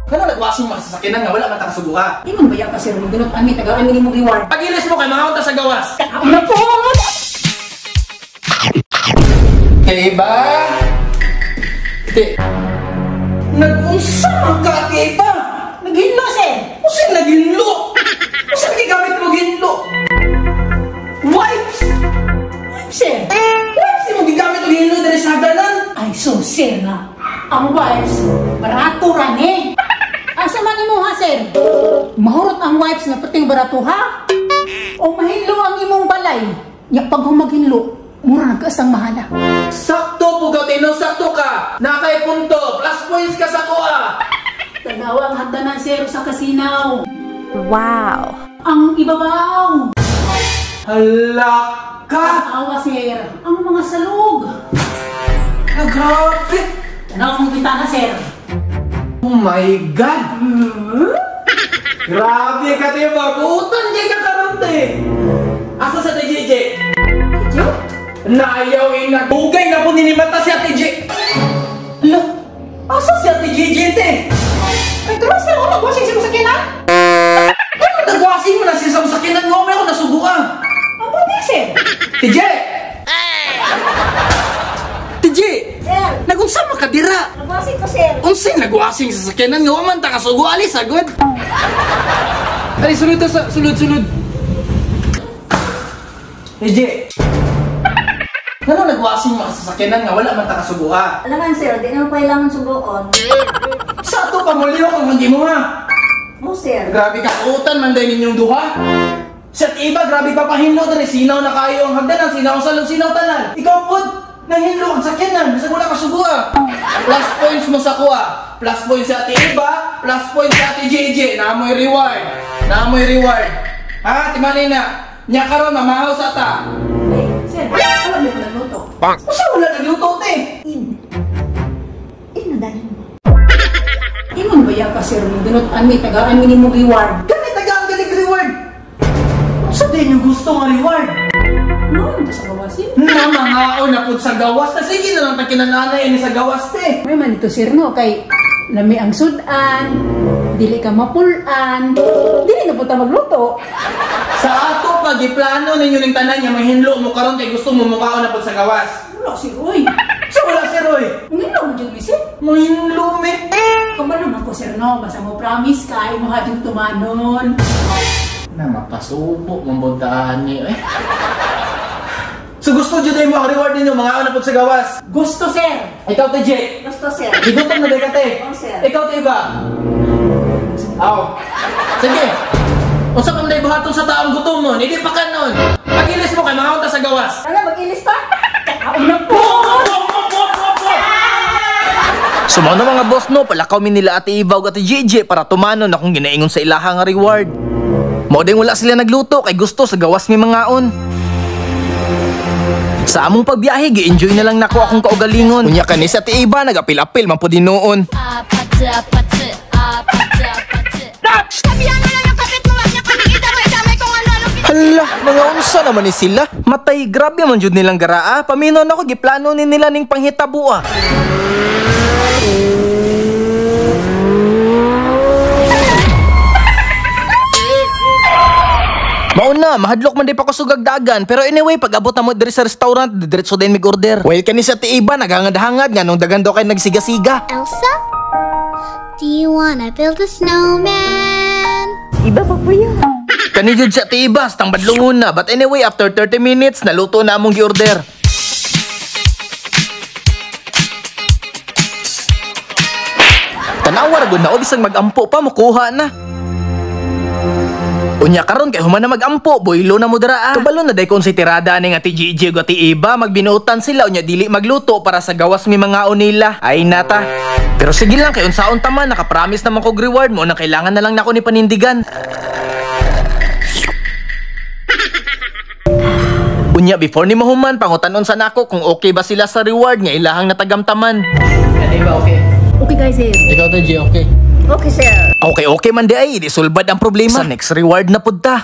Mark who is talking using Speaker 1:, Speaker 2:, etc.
Speaker 1: Kano nagwasing mga sasakyanan nga wala man ta kasubuha.
Speaker 2: Ingon ba yan ka, sir? Magdunot ami, tagaan mi nimong reward.
Speaker 1: Pagilis mo kay mga unta sa gawas.
Speaker 2: Kaon na po!
Speaker 1: Iba? Te. Nag-unsa man ka, Iba?
Speaker 2: Naghinlo, sir.
Speaker 1: Usa naghinlo? Usa gigamit mo ginlo? Wipes!
Speaker 2: Wipes, sir.
Speaker 1: Wipes mo gigamit og hinlo diri sa hagdanan?
Speaker 2: Ay, so, sir na. Ang wipes, barato ra ni. Asa man imo ha, sir? Mahurot ang wipes nga pating barato ha? O mahinlo ang imong balay. Nya pag humaghinlo, mura nagkaasang mahala.
Speaker 1: Sakto po ka, Tino. Sakto ka. Nakay punto. Plus points ka sa kuha.
Speaker 2: Tanawa ang hagdanan, sir, sa kasinaw.
Speaker 3: Wow.
Speaker 2: Ang ibabaw.
Speaker 1: Hala ka.
Speaker 2: Awa, sir. Ang mga salog.
Speaker 1: Ah, grabe.
Speaker 2: Tanawa ang bintana, sir.
Speaker 1: Oh my God! Grabe ka, Tiba! Buutan niya ka karon, te! Asa sa TJJ?
Speaker 2: TJ?
Speaker 1: Naayaw ina! Bugay na po ninimata si Ate J! Hala! Asa si Ate JJ, te?
Speaker 2: Ay, tuloy sir! Ako nagwasing sa sakinan?
Speaker 1: Ano nagwasing mo na siya sa sakinan? Nga, may ako nasubuan!
Speaker 2: Ang buti, sir!
Speaker 1: TJ! TJ!
Speaker 3: Sir!
Speaker 1: Nagunsa makadira?
Speaker 3: Nagwasing ko, sir.
Speaker 1: Unsay nagwasing sa sakyanan nga man ta kasugo alis agad. Ali sulod ta sa sulod. TJ. Ngano nagwasing mga sasakyanan nga wala man ta kasugo ha?
Speaker 3: Alangan, sir, di naman kailangan sugoon.
Speaker 1: Sa ato pamulyo kung hindi mo ha.
Speaker 3: Mo, sir.
Speaker 1: Grabe ka utan man day ninyong duha. Sa iba grabe pa pahinlo diri sinaw na kayo ang hagdanan, sinaw sa salog, sinaw tanan. Ikaw pod nahilo ang sakyanan, bisag wala kasugo ah. Plus points mo sa kuha. Plus points sa Ate Iba, plus points sa Ate JJ. Naamoy reward. Naamoy reward. Ha, timani na. Nya karon mamahaw sa ta.
Speaker 2: Ay, sir, alam niyo ko nagluto.
Speaker 1: Usa wala nagluto te?
Speaker 3: In nadalhin mo.
Speaker 2: Ingon ba yan ka, sir? Magdunot ami, tagaan mi nimong reward.
Speaker 1: Gani tagaan galing reward. Unsa din yung gusto nga reward?
Speaker 2: No, ito sa gawas yun.
Speaker 1: Na mangaon na pud sa gawas na sige na lang takinananay ini sa gawas te.
Speaker 2: May man ito, sir, no? Kay lami ang sudan, dili ka mapulan, dili na po ta magluto.
Speaker 1: Sa ato pag giplano ninyo ning tanan nga mahinlo mo karon kay gusto mo mukaon na pud sa gawas.
Speaker 2: Wala si Roy.
Speaker 1: Sa wala si Roy.
Speaker 2: Manginlo mo dyan, sir.
Speaker 1: Mahinlo me.
Speaker 2: Kabalo man ko, sir, no? Basta mo promise ka, imo hading tumanon.
Speaker 1: Na mapasubo mong buntahan niyo eh. So gusto jud mo ang reward ninyo mga na pud sa gawas.
Speaker 2: Gusto, sir.
Speaker 1: Ikaw TJ.
Speaker 3: Gusto, sir.
Speaker 1: Gigutom na ka te.
Speaker 3: Oo, sir.
Speaker 1: Ikaw te ba? Aw. Sige. Unsa man day buhaton sa taong gutom mo? Hindi pa kanon. Pagilis mo kay mga unta sa gawas.
Speaker 3: Ano, mag-ilis pa?
Speaker 2: Kaon na po!
Speaker 1: Sumo na mga boss no, palakaw mi nila Ate Iba ug Ate JJ para tumanon akong ginaingon sa ilaha nga reward. Mao din wala sila nagluto kay gusto sa gawas mi mangaon. Sa among pagbiyahe, gi-enjoy na lang nako akong kaugalingon. Unya kani sa Ate Iba, nagapil-apil man pud hinuon. Hala, mga unsa naman ni sila. Matay, grabe man jud nilang garaa. Paminaw nako giplano ni nila ning panghitabo ah. Mauna, mahadlok man di pa ko sugag dagan. Pero anyway, pag abot na mo diri sa restaurant, diretso din mig order. Well, kani sa Ate Iba, naghangad-hangad nga nung dagan daw kay nagsiga-siga.
Speaker 4: Elsa, do you wanna build a snowman?
Speaker 3: Iba pa po yun.
Speaker 1: Kani jud sa Ate Iba, stang badlungon na. But anyway, after 30 minutes, naluto na among gi-order. Tanawa ra gud na, o bisag mag-ampo pa, mukuha na. Unya karon kay human na magampo, boylo na mo dara ah. Kabalo na day kon si tirada ning Ate JJ ug Ate Iba, magbinuotan sila unya dili magluto para sa gawas mi mangaon nila. Ay nata. Pero sige lang kay unsaon ta man, nakapromise naman kog reward mo na kailangan na lang nako ni panindigan. Unya before ni mahuman, pangutanon sa nako kung okay ba sila sa reward nga ilahang natagamtaman. Ate Iba, okay?
Speaker 2: Okay guys, sir.
Speaker 1: Ikaw TJ, okay?
Speaker 3: Okay, sir.
Speaker 1: Okay, okay man di ay, di sulbad ang problema. Sa next reward na pud ta.